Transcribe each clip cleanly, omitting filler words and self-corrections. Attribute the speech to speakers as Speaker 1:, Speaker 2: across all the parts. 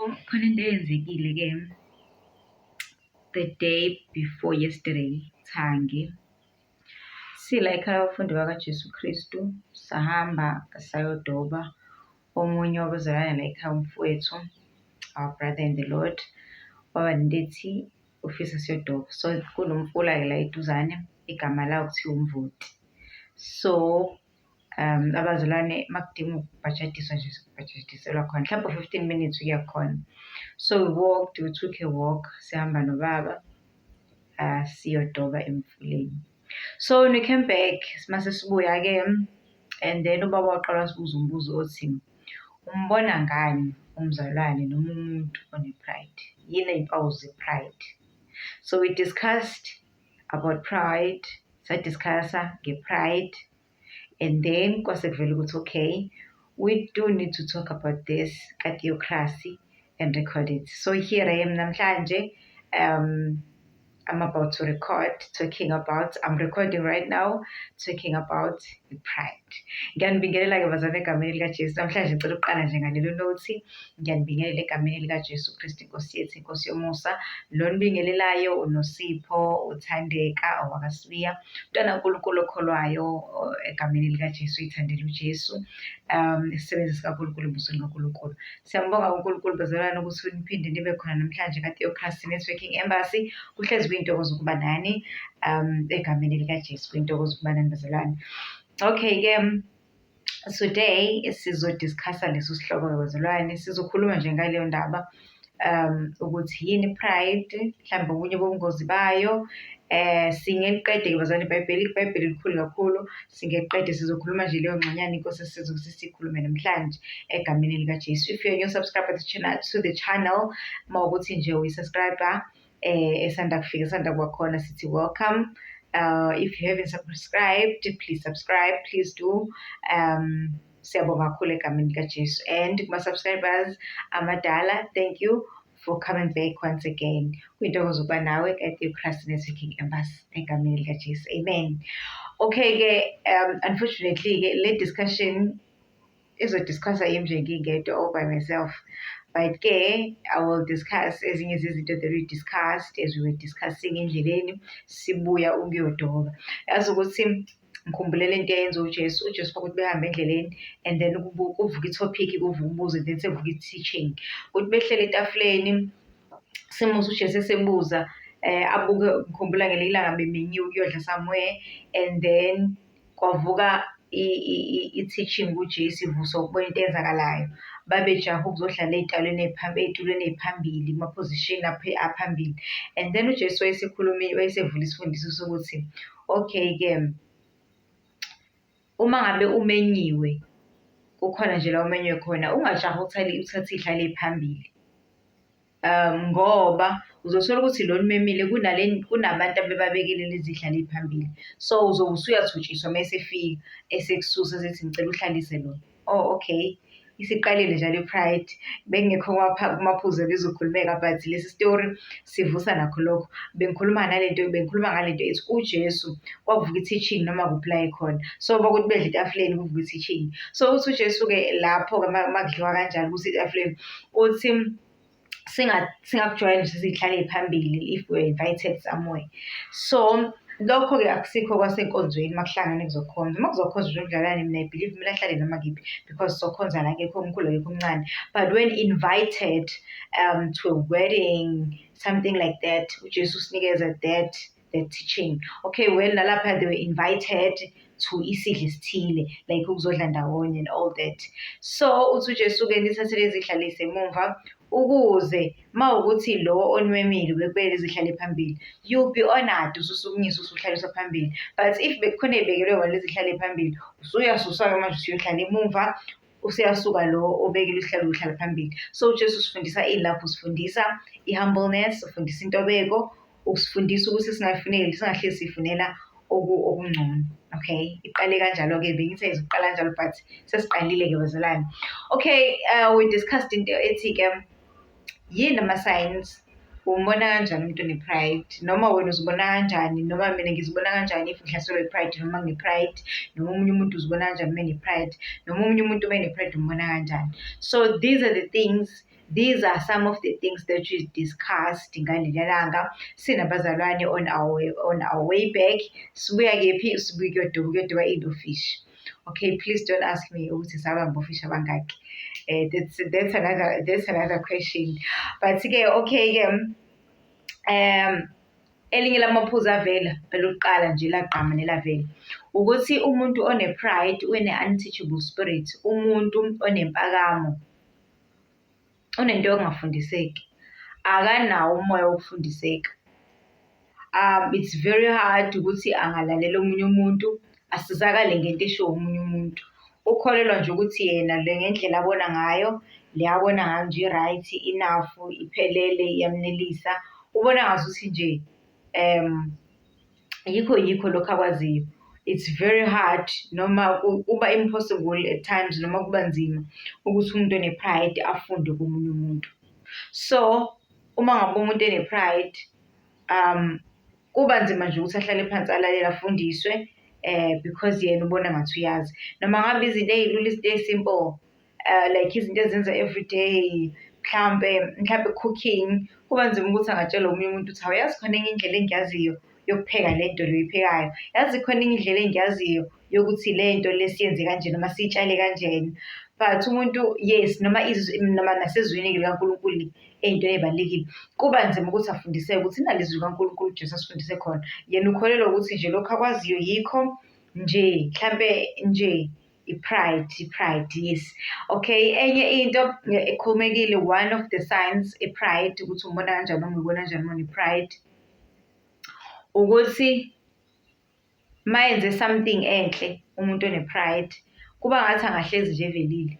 Speaker 1: Khona into eyenzekile-ke the day before yesterday, thangi. Sila ekhaya abafundi bakaJesu Kristu, sahamba sayodoba. Omunye wabazalwane la ekhaya umfowethu, our brother in the Lord, waba nento ethi ufisa siyodoba. So, kunomfula-ke la eduzane, igama lawo kuthiwa uMvoti. So, abazalwane uma kudinga ukubhajadiswa nje sibhajadiselwa khona, mhlawumbe u-15 minutes ukuya khona. So we walked, we took a walk, sihamba nobaba, siyodoba emfuleni. So when we came back, mase sibuya-ke, and then ubaba waqala wasibuza umbuzo othi, umbona ngani umzalwane noma umuntu one-pride? Yini iy'mpawu ze-pride? So we discussed about pride, sa-discuss-a nge-pride, and then kwase kuvela ukuthi okay, we do need to talk about this ka-theocracy and record it. So here I am namhlanje, I'm about to record talking about, I'm recording right now, talking about pride. Ngiyanibingelela-ke bazalwane egameni likaJesu. Namhlanje ngicela ukuqala nje ngalelo nothi, ngiyanibingelela egameni likaJesu Kristu Inkosi yethu, Inkosi yomusa. Lo nibingelelayo uNosipho, uThandeka, owakaSibiya, umntwana kaNkulunkulu okholwayo egameni likaJesu, uyithandela uJesu. Isisebenzi sikaNkulunkulu embusweni kaNkulunkulu. Siyambonga uNkulunkulu bazalwane ukuthi niphinde nibe khona namhlanje ka-Theocracy Networking Embassy. Kuhlezi kuyintokozo ukuba nani egameni likaJesu, kuyintokozo ukuba nani bazalwane. Okay-ke, today sizo-discuss-a leso sihloko-ke bazalwane, sizokhuluma nje ngaleyo ndaba ukuthi yini pride, mhlawumbe obunye bobungozi bayo. Singeliqede-ke bazalwane iBhayibheli, iBhayibheli likhulu kakhulu, singeliqede sizokhuluma nje leyo ngxenyana iNkosi esisiza ukuthi siyikhulume namhlanje egameni likaJesu. If you're a new subscriber to the channel, uma ukuthi nje uyi-subscriber esanda kufika, esanda kuba khona, sithi welcome. If you haven't subscribed, please subscribe, please do. Siyabonga kakhulu egameni likaJesu. And kuma-subscribers amadala, thank you for coming back once again. Kuyintokozo ukuba nawe at Christ Networking Embassy egameni likaJesu. Amen. Okay-ke, unfortunately-ke le discussion izo-discuss-a yimi nje ngingedwa all by myself. But ke I will discuss ezinye zezinto that we discussed as we were discussing endleleni sibuya ukuyodoba. Yazi ukuthi ngikhumbule lento eyenziwa uJesu, uJesu kwakuthi behambe endleleni and then kuvuka i-topic, kuvuka umbuzo, then sekuvuka i-teaching. Kuthi behleli etafuleni simuzwe uJesu esebuza abuke, ngikhumbula ngelinye ilanga bemenyiwe ukuyodla somewhere and then kwavuka i-teaching kuJesu ivuswa ukubona into eyenzakalayo. Babejahe ukuzohlala ey'tulweni ey'phambili, kuma-position aphambili. And then uJesu wayesekhuluma, wayesevula isifundiso sokuthi, okay-ke, uma ngabe umenyiwe, kukhona nje la umenywe khona, ungajahi ukuthatha iy'hlalo ey'phambili. Ngoba uzothola ukuthi lo onimemile kunabantu abebabekile lezi iy'hlalo ey'phambili. So uzobe usuyathutshiswa uma esefika, esekususa esethi ngicela uhlalise lo. Oh okay, isiqalile njalo i-pride, bekungekho kumaphuzu ebezokhulumeka but lesi story sivusa nakho lokho. Bengikhuluma nalento, bengikhuluma ngalento ethi uJesu kwakuvuka i-teaching noma kuphi la ekhona. So bakuthi bedla etafuleni kuvuka i-teaching. So uthi uJesu-ke lapho-ke uma kudliwa kanjalo kuthi etafuleni, uthi singakujwayeli nje sizihlale ey'phambili if we're invited somewhere. So lokho-ke akusikho kwasenkonzweni uma kuhlangene kuzokhonzwa. Uma kuzokhonzwa nje umdlalwane mina I believe kumele ahlale noma kephi because sokhonza la, akekho omkhulu akekho omncane. But when invited to a wedding, something like that, uJesu usinikeza that teaching. Okay, well nalapha they were invited to isidlo esithile, like ukuzodla ndawonye and all that. So uthi uJesu-ke nithathe lezi iy'hlalo ey'semuva ukuze uma wukuthi lo onimemile ubekubekele lezi iy'hlalo ey'phambili, you'll be honoured ususukunyiswa usuhlaliswa phambili. But if bekukhona ey'bekelwe wona lezi iy'hlalo ey'phambili, usuyasuswa-ke manje usuyohlala emumva, useyasuka lo obekelwe isihlalo uyohlala phambili. So uJesu usifundisa ini lapho? Usifundisa i-humbleness, ufundisa intobeko, usifundisa ukuthi singayifuneli, singahlezi siyifunela okungcono. Okay, iqale kanjalo-ke, bengithi ayizukuqala kanjalo but sesiqalile-ke bazalwane. Okay, we discussed into ethi-ke yini ama-signs, umbona kanjani umuntu one-pride, noma wena uzibona kanjani, noma mina ngizibona kanjani if ngihlaselwa i-pride noma ngine-pride, noma omunye umuntu uzibona kanjani uma ene-pride, noma omunye umuntu uma ene-pride umbona kanjani. So these are the things These are some of the things that we discussed ngaleliya langa sinabazalwane on our way back. Sibuya kephi? Sibuya kuyodoba, kuyodoba ilo fish. Okay, please don't ask me ukuthi sabamba ofishi abangaki. That's another question. But-ke okay-ke, elinye lamaphuzu avela elokuqala nje lagqama nelavela ukuthi umuntu one-pride une-unteachable spirit, umuntu onempakamo, unento yokungafundiseki, akanawo umoya wokufundiseka. It's very hard ukuthi angalalela omunye umuntu, asizakale ngento eshiwo omunye umuntu. Ukholelwa nje ukuthi yena le ngendlela abona ngayo, le abona ngayo nje i-right, enough, iphelele, iyamnelisa. Ubona ngazuthi nje yikho yikho lokhu akwaziyo. It's very hard noma kuba impossible at times, noma kuba nzima ukuthi umuntu one-pride afunde komunye umuntu. So, uma ngabe umuntu ene-pride, kuba nzima nje ukuthi ahlale phansi alalele afundiswe because yena ubona ngathi uyazi. Noma ngabe izinto ey'lula, izinto ey'simple, like izinto ezenza everyday, mhlampe cooking, kuba nzima ukuthi angatshela omunye umuntu ukuthi, awuyazi khona enye indlela engiyaziyo yokupheka le nto le oyiphekayo. Yazi khona enye indlela engiyaziyo yokuthi le nto le siyenze kanje noma siyitshale kanjena. But umuntu, yes, noma noma nasezwini-ke likaNkulunkulu ey'ntweni ey'balulekile, kuba nzima ukuthi afundiseke ukuthi nali izwi likaNkulunkulu uJesu asifundise khona. Yena ukholelwa ukuthi nje lokhu akwaziyo yikho nje, mhlampe nje i-pride, i-pride, yes. Okay, enye into ekhulumekile, one of the signs i-pride, ukuthi umbona kanjani noma uyibona kanjani uma une-pride, ukuthi uma enze something enhle umuntu one-pride, kuba ngathi angahlezi nje evelile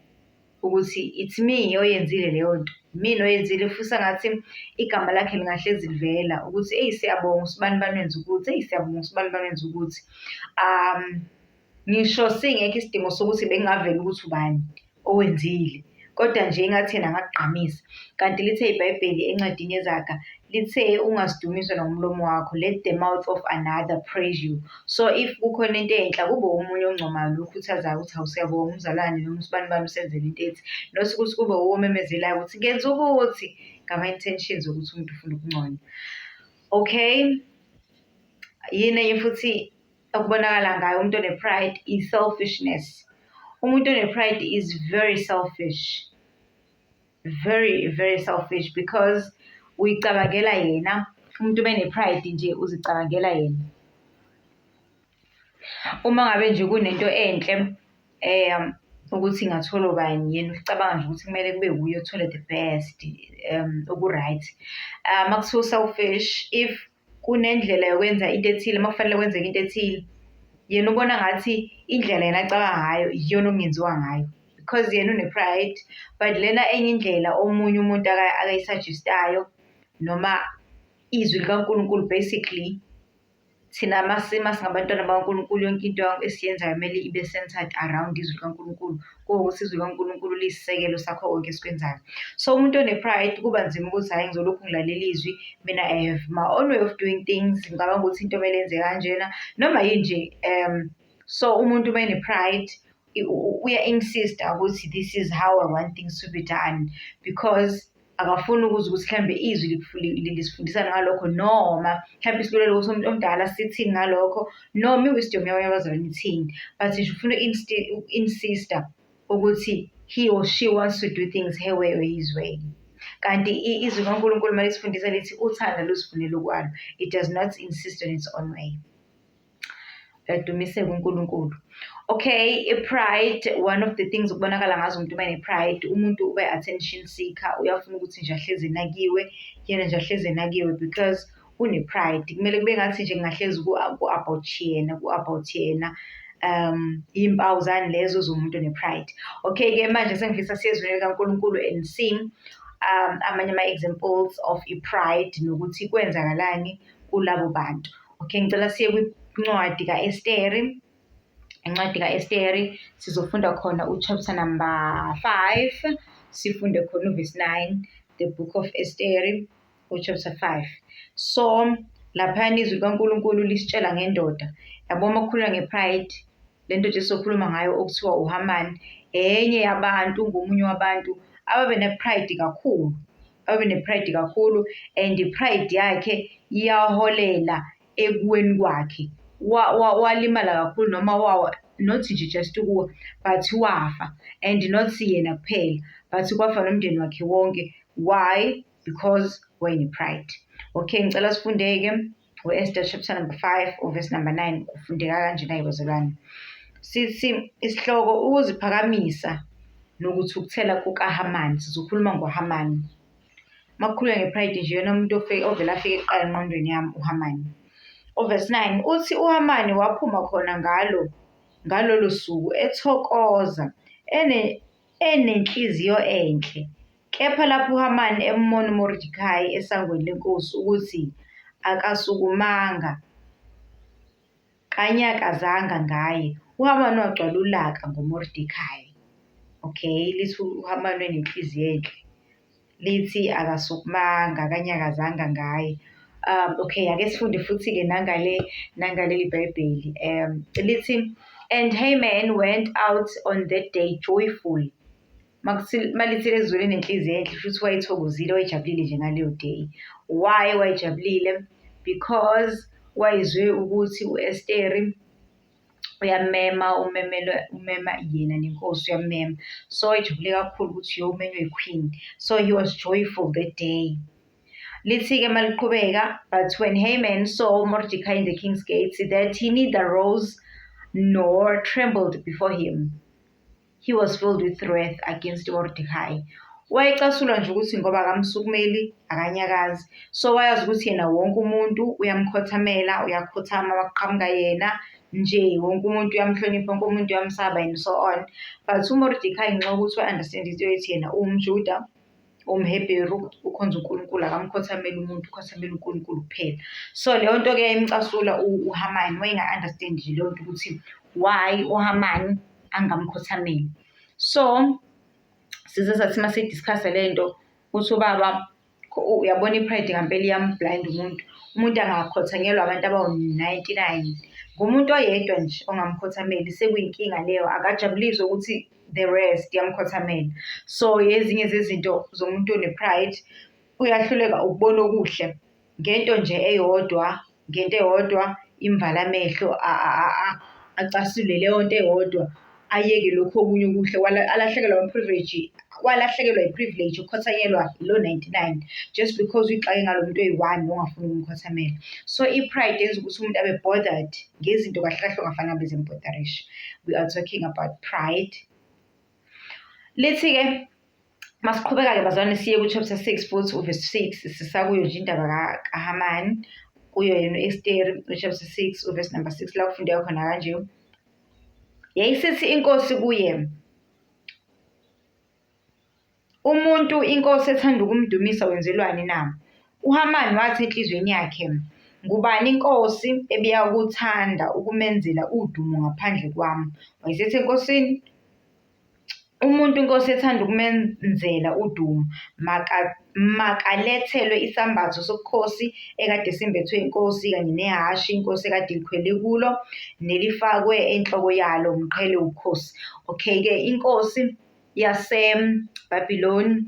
Speaker 1: ukuthi it's me oyenzile leyo nto, imina oyenzile, ufisa ngathi igama lakhe lingahlezi livela ukuthi eyi siyabonga usibani bani wenza ukuthi, eyi siyabonga usibani bani wenza ukuthi. Ngisho singekho isidingo sokuthi bekungavela ukuthi ubani owenzile, kodwa nje engathi yena angakugqamisa. Kanti lithe iBhayibheli encwadini yeZaga, lithe ungazidumisi wena ngomlomo wakho, let the mouth of another praise you. So if kukhona into enhle, akube omunye oncomayo nokhuthazayo ukuthi hawu, siyabonga umzalwane noma usibani bani usenzele into ethi. Not ukuthi kube wuwe omemezelayo ukuthi ngenza ukuthi, ngama-intentions okuthi umuntu ufuna ukunconywa. Okay, yini enye futhi okubonakala ngayo umuntu one-pride? I-selfishness. Umuntu one-pride is very selfish, very very selfish, because uyicabangela yena. Umuntu uma ene-pride nje uzicabangela yena. Uma ngabe nje kunento enhle ukuthi ingatholwa ubani, yena ucabanga nje ukuthi kumele kube wuye othole the best, oku-right. Uma kuthiwa u-selfish, if kunendlela yokwenza into ethile, uma kufanele kwenzeke into ethile, yena ubona ngathi indlela yena acabanga ngayo iyona okungenziwa ngayo because yena une-pride, but lena enye indlela omunye umuntu akayi-suggest-ayo noma izwi likaNkulunkulu, basically thina masingabantwana bakaNkulunkulu, yonke into esiyenzayo kumele ibe centered around izwi likaNkulunkulu, kuwukuthi izwi likaNkulunkulu liyisisekelo sakho konke esikwenzayo. So umuntu one-pride kuba nzima ukuthi hhayi, ngizolokhu ngilalela izwi, mina I have my own way of doing things, ngicabanga ukuthi into kumele yenze kanjena noma yini nje. So umuntu uma ene-pride uya-insist-a ukuthi this is how I want things to be done, because akafuni ukuzwa ukuthi mhlambe izwi lisifundisani ngalokho, noma mhlampe isiluleko somuntu omdala sithini ngalokho, noma i-wisdom yabanye abazalwane ithini, but nje ufuna uku-insist-a ukuthi he or she wants to do things her way or his way. Kanti izwi likaNkulunkulu uma lisifundisa lithi uthando aluzifuneli okwalo, it does not insist on its own way. Uyadumiseka uNkulunkulu. Okay, i-pride, one of the things okubonakala ngazo umuntu uma ene-pride, umuntu ube attention seeker, uyafuna ukuthi nje ahlezi enakiwe, yena nje ahlezi enakiwe because une-pride. Kumele kube ngathi nje kungahlezi ku-about yena, ku-about yena. Iy'mpawu zani lezo zomuntu one-pride? Okay-ke, manje sengifisa siye ezwini likaNkulunkulu and see amanye ama-examples of i-pride nokuthi kwenzakalani kulabo bantu. Okay, ngicela siye kwincwadi ka-Esteri. Incwadi ka-Esteri sizofunda khona u-chapter number 5, sifunde khona u-verse 9, the book of Esteri, u-chapter 5. So laphayana izwi likaNkulunkulu lisitshela ngendoda. Yabo, uma kukhulunywa nge-pride, le nto nje esizokhuluma ngayo okuthiwa uHamani, enye yabantu, ungomunye wabantu ababe ne-pride kakhulu, ababe ne-pride kakhulu and i-pride yakhe iyaholela ekuweni kwakhe. Walimala kakhulu noma wawa, not nje just ukuwa but wafa and not yena kuphela but kwafa nomndeni wakhe wonke. Why? Because wayene-pride. Okay, ngicela sifunde-ke u-Esther chapter number 5 verse number 9, kufundeka kanjena-ke bazalwane. Sithi isihloko, ukuziphakamisa nokuthukuthela kukaHamani. Sizokhuluma ngoHamani. Uma kukhulunywa nge-pride nje, yena umuntu ovele afike kuqala engqondweni yami uHamani. Uverse 9 uthi, uHamani waphuma khona ngalolo suku ethokoza, enenhliziyo enhle. Kepha lapho uHamani embona uMoridekayi esangweni lenkosi ukuthi akasukumanga, kanyakazanga ngaye, uHamani wagcwala ulaka ngoMoridekayi. Okay, lithi uHamani wenenhliziyo enhle. Lithi akasukumanga, akanyakazanga ngaye. Okay, ake sifunde futhi-ke nangaleli Bhayibheli. Lithi, and Haman went out on that day joyful. Malithi lezulu enenhliziyo enhle, futhi wayethokozile, wayejabulile nje ngaleyo day. Why wayejabulile? Because wayezwe ukuthi u-Esteri uyamema, umemela, umema yena nenkosi uyamema. So wayejabule kakhulu ukuthi uyomenywa i-queen. So he was joyful that day. Lithi-ke maliqhubeka, but when Haman saw Mordecai in the king's gates, that he neither rose nor trembled before him, he was filled with wrath against Mordecai. Wayecasulwa nje ukuthi ngoba akamsukumeli, akanyakazi. So wayazi ukuthi yena wonke umuntu uyamkhothamela, uyakhothama makuqhamuka yena nje, wonke umuntu uyamhlonipha, wonke umuntu uyamsaba and so on. But uMordecai, ngenxa yokuthi wa-understand into yokuthi yena uwumJuda, umHebheru, ukhonza uNkulunkulu, akamkhothameli umuntu, ukhothamela uNkulunkulu kuphela. So leyo nto-ke yayimcasula uHamani, wayenga-understand nje leyo nto ukuthi why uHamani angamkhothameli. So size sathi uma si-discuss-a le nto, uthi ubaba, uyabona i-pride ngampela iyam-blind umuntu. Umuntu angakhotanyelwa abantu abawu-99. Ngumuntu oyedwa nje ongamkhothameli, sekuyinkinga leyo, akajabuliswa ukuthi the rest iyamkhothamela. So ezinye zezinto zomuntu one-pride, uyahluleka ukubona okuhle ngento nje eyodwa, ngento eyodwa imvale amehlo, acasule leyo nto eyodwa, ayeke lokhu okunye okuhle, alahlekelwe ama-privilege, walahlekelwa i-privilege yokukhothanyelwa ilo 99 just because uyixake ngalo muntu oyi-one ongafuni ukumkhothamela. So i-pride yenza ukuthi umuntu abe bothered ngezinto kahle kahle ongafanele abe zim-botherisha. We are talking about pride. Lithi-ke masiqhubeka-ke bazalwane, siye ku-chapter 6 futhi uverse 6, sisakuyo nje indaba kaHamani, kuyo yena u-Esteri, u-chapter 6 uverse number 6, la kufundeka khona kanje. Yayisithi inkosi kuye, umuntu inkosi ethanda ukumdumisa wenzelwani na? UHamani wathi enhliziyweni yakhe, ngubani inkosi ebiyakuthanda ukumenzela udumo ngaphandle kwami? Wayesethi enkosini, umuntu inkosi ethanda ukumenzela udumo, makalethelwe isambatho sobukhosi ekade simbethwe inkosi kanye nehhashi inkosi ekade ikhwele kulo, nelifakwe enhloko yalo umqhele wobukhosi. Okay-ke, inkosi yaseBhabhiloni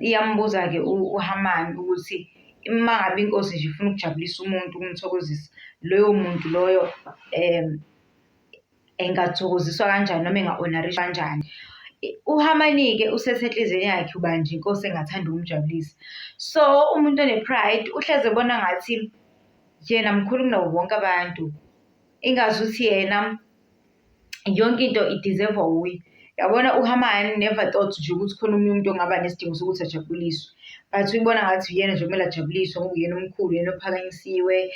Speaker 1: iyambuza-ke uHamani ukuthi uma ngabe inkosi nje ifuna ukujabulisa umuntu, ukumthokozisa, loyo muntu loyo engathokoziswa kanjani noma enga-honour-ishwa kanjani. UHamani-ke usethe enhliziyweni yakhe, ubani nje inkosi engathanda ukumjabulisa. So umuntu one-pride uhlezi ebona ngathi yena mkhulu kunabo bonke abantu, ingazuthi yena yonke into i-deserve-wa wuye. Yabona uHamani never thought nje ukuthi khona omunye umuntu ongaba nesidingo sokuthi ajabuliswe. But uyibona ngathi uyena nje okumele ajabuliswe ngoba uyena omkhulu, uyena ophakanyisiwe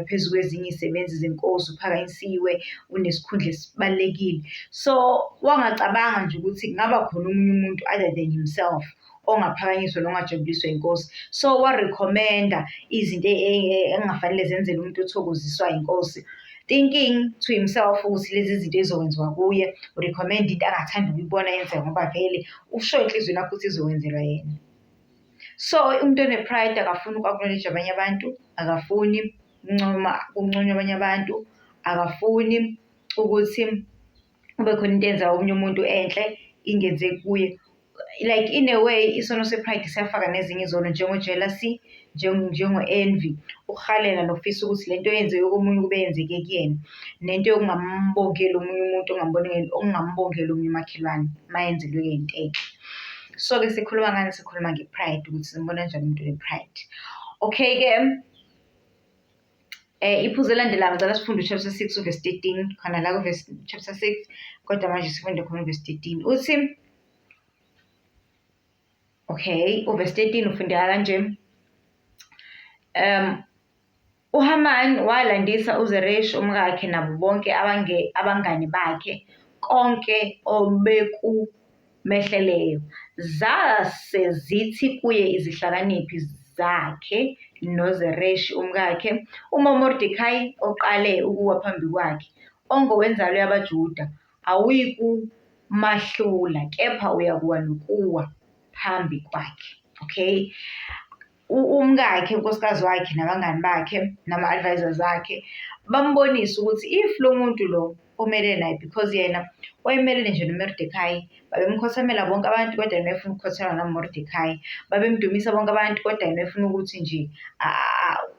Speaker 1: phezu kwezinye iy'sebenzi zenkosi, uphakanyisiwe, unesikhundla esibalulekile. So wangacabanga nje ukuthi kungaba khona omunye umuntu other than himself ongaphakanyiswa nongajabuliswa inkosi. So wa-recommend-a izinto engafanele zenzele umuntu othokoziswa inkosi, thinking to himself ukuthi lezi zinto ey'zokwenziwa kuye, u-recommend into angathanda ukuyibona yenzeka ngoba vele usho enhliziyweni yakhe ukuthi izokwenzelwa yena. So umuntu one-pride akafuni uku-acknowledge abanye abantu, akafuni ukuncoma, ukunconywa abanye abantu, akafuni ukuthi kube khona into eyenziwa omunye umuntu enhle. ingenzeki kuye. Like in a way, isono se-pride siyafaka nezinye izono njengo-jealousy, njengo-envy, ukuhalela nokufisa ukuthi lento eyenzeke komunye kube yenzeke kuyena, nento yokungambongeli omunye umuntu, okungambongeli omunye umakhelwane uma enzelwe into enhle. So-ke sikhuluma ngani? Sikhuluma nge-pride, ukuthi simbona kanjani umuntu one-pride. Okay-ke, iphuzu elandelayo ngicela sifunde u-chapter 6 u-verse 13, khona la ku-verse chapter 6, kodwa manje sifunde khona u-verse 13. Uthi, okay, u-verse 13 ufundeka kanje. UHamani walandisa uZereshi umkakhe nabo bonke abangani bakhe konke obekumehleleyo. Zase zithi kuye izihlakaniphi zakhe noZereshi umkakhe, uma uMordekayi oqale ukuwa phambi kwakhe, ongowenzalo yabaJuda, awuyikumahlula, kepha uyakuwa nokuwa phambi kwakhe. Okay? Umkakhe, unkosikazi wakhe, nabangani bakhe, nama-advisors akhe, bambonise ukuthi if lo muntu lo omelene naye, because yena wayemelene nje noMordecai, babemkhothamela bonke abantu, kodwa yena wayefuna ukukhothamelwa noMordecai. Babemdumisa bonke abantu, kodwa yena wayefuna ukuthi nje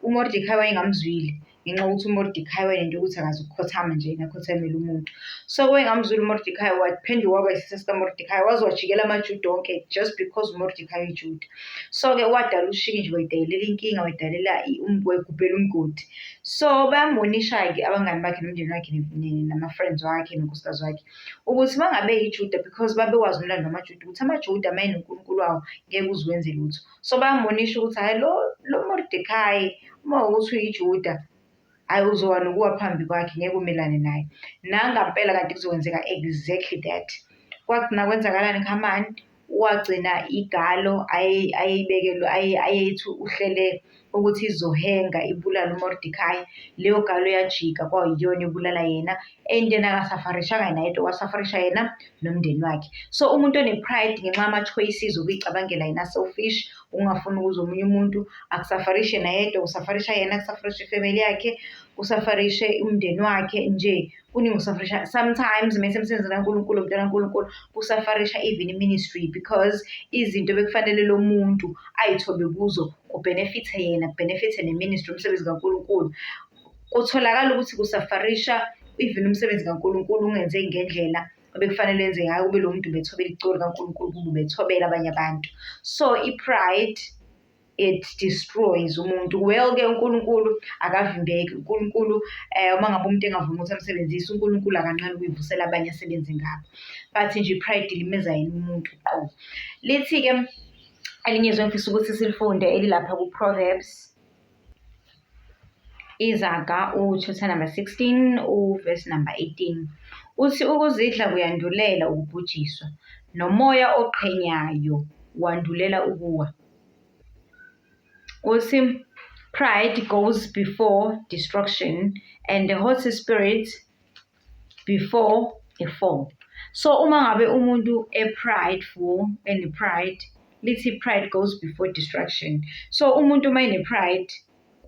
Speaker 1: uMordecai wayengamzwile. Ngenxa yokuthi uMordekhayi wayenento yokuthi akazi ukukhothama nje yena akhothamele umuntu. So wayengamzwile uMordekhayi, waphenduka waba isitha sikaMordekhayi, waze wajikela amaJuda onke just because uMordekhayi uyiJuda. So-ke wadala ushiki nje, wayidalela inkinga, wayidalela wayigubhela umgodi. So bayamuwonisha-ke abangani bakhe nomndeni wakhe nama-friends wakhe nonkosikazi wakhe ukuthi uma ngabe eyiJuda, because babewazi umlando wamaJuda ukuthi amaJuda uma enoNkulunkulu wawo ngeke uze uwenze lutho. So bayamuwonisha ukuthi hhayi lo Mordekhayi uma kuwukuthi uyiJuda, hhayi uzowa nokuwa phambi kwakhe, ngeke umelane naye. Nangampela kanti kuzokwenzeka exactly that. Kwagcina kwenzakalani kuHamani? Wagcina igalo ayeyibekelwe ayethi uhlele ukuthi izohenga ibulale uMordekhayi, leyo galo yajika kwayiyona ebulala yena and yena akasafarishanga yena yedwa, kwasafarisha yena nomndeni wakhe. So umuntu one-pride ngenxa yama-choices okuyicabangela yena, selfish, ungafuni ukuzwa omunye umuntu, akusafarishe yena yedwa, kusafarisha yena, kusafarishe ifamily yakhe, kusafarishe umndeni wakhe nje, kuningi kusafarisha. Sometimes mese emsebenzini kaNkulunkulu, umntwana kaNkulunkulu, kusafarisha even i-ministry because izinto bekufanele lo muntu ayithobe kuzo kubhenefithe yena, kubhenefithe ne-ministry, umsebenzi kaNkulunkulu. Kutholakala ukuthi kusafarisha even umsebenzi kaNkulunkulu ungenzeki ngendlela ebekufanele wenze ngayo, kube lo muntu ubethobela icebo likaNkulunkulu, kube ubethobela abanye abantu. So i-pride, it destroys umuntu. Well-ke uNkulunkulu akavimbeki. uNkulunkulu uma ngabe umuntu engavumi ukuthi amsebenzise, uNkulunkulu akanqeni ukuyivusela abanye asebenze ngabo. But nje i-pride ilimaza yena umuntu uqobo. Lithi-ke elinye izwi engifisa ukuthi silifunde elilapha ku-Proverbs, Izaga u-chapter number 16 u-verse number 18. Uthi ukuzidla kuyandulela ukubhujiswa, nomoya oqhenyayo wandulela ukuwa. Uthi pride goes before destruction and the haughty spirit before a fall. So uma ngabe umuntu e-prideful, ene-pride, lithi pride goes before destruction. So umuntu uma ene-pride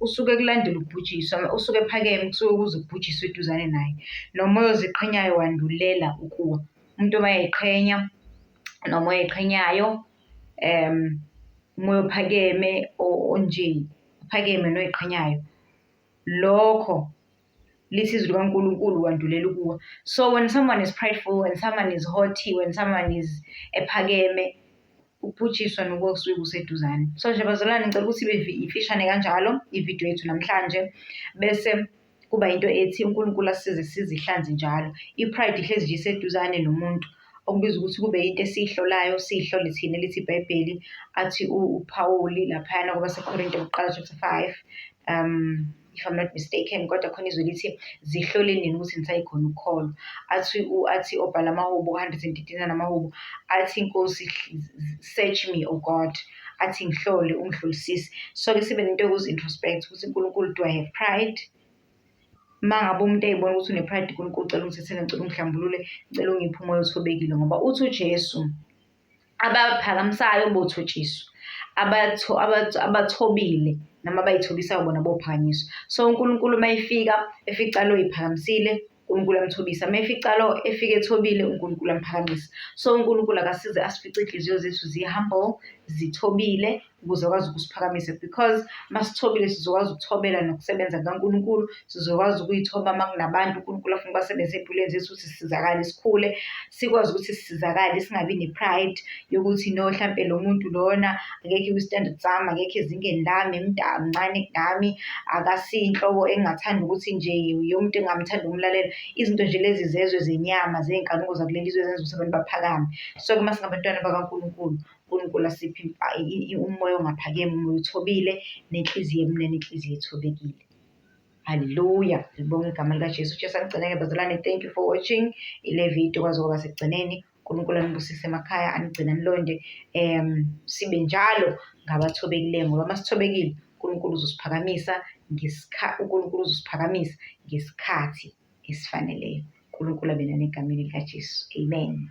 Speaker 1: usuke kulandela ukubhujiswa, usuke ephakeme, kusuke kuze kubhujiswe eduzane naye. Nomoya oziqhenyayo wandulela ukuwa. Umuntu uma eyiqhenya nomoya oyiqhenyayo, umoya ophakeme onje, uphakeme noyiqhenyayo, lokho lithi izwi likaNkulunkulu wandulela ukuwa. So when someone is prideful, when someone is haughty, when someone is ephakeme, ukubhujiswa nokuwa kusuke kuseduzane. So nje bazalwane, ngicela ukuthi ibe ifishane kanjalo ividiyo yethu namhlanje, bese kuba into ethi uNkulunkulu asisize sizihlanze njalo. I-pride ihlezi nje iseduzane nomuntu, okubiza ukuthi kube into esiyihlolayo, siyihlole thina, lithi iBhayibheli, athi uPhawuli laphayana kwabaseKorinte bokuqala chapter 5, if I'm not mistaken, kodwa khona izwi lithi zihloleni nina ukuthi nisayikhona ukukholwa. Athi obhala amahubo, 139 amahubo, athi inkosi, search me, O God, athi ngihlole ungihlolisise. So-ke sibe nento yokuzi-introspect ukuthi uNkulunkulu, do I have pride? Uma ngabe umuntu ey'bona ukuthi une-pride, uNkulunkulu ucela ungithethele, ngicela ungihlambulule, ngicela ungiphe umoya othobekile, ngoba uthi uJesu abaphakamisayo bothotshiswa, abathobile noma abayithobisayo bona bophakanyiswa. So uNkulunkulu uma efika efica lo oyiphakamisile, uNkulunkulu amthobisa. Uma efica lo efike ethobile, uNkulunkulu amphakamisa. So uNkulunkulu akasize asifice iy'nhliziyo zethu zi-humble, zithobile, ukuze akwazi ukusiphakamisa because uma sithobile sizokwazi ukuthobela nokusebenza kukaNkulunkulu, sizokwazi ukuy'thoba uma kunabantu uNkulunkulu afuna ukubasebenzisa ey'mpilweni zethu ukuthi sisizakale sikhule, sikwazi ukuthi sisizakale singabi ne-pride yokuthi no hlampe lo muntu lona akekho kwi-standard sami, akekho ezingeni lami, mncane kunami, akasiyo inhlobo engingathanda ukuthi nje umuntu engingamthanda ukumlalela. Izinto nje lezi zezwe zenyama, zey'nkanuko zakuleli zwe ezenza ukuthi abantu baphakame. So-ke uma singabantwana bakaNkulunkulu, uNkulunkulu asiphe umoya ongaphakeme, umoya othobile, nenhliziyo emnene, inhliziyo ethobekile. Haleluya, ngibonga igama likaJesu. UJesu anigcine-ke bazalwane. Thank you for watching ile video kwaze kwaba sekugcineni. uNkulunkulu anibusise emakhaya, anigcine anilonde. Sibe njalo ngabathobekileyo ngoba uma sithobekile uNkulunkulu uzosiphakamisa uNkulunkulu uzosiphakamisa ngesikhathi esifaneleyo. uNkulunkulu abe nani egameni likaJesu. Amen.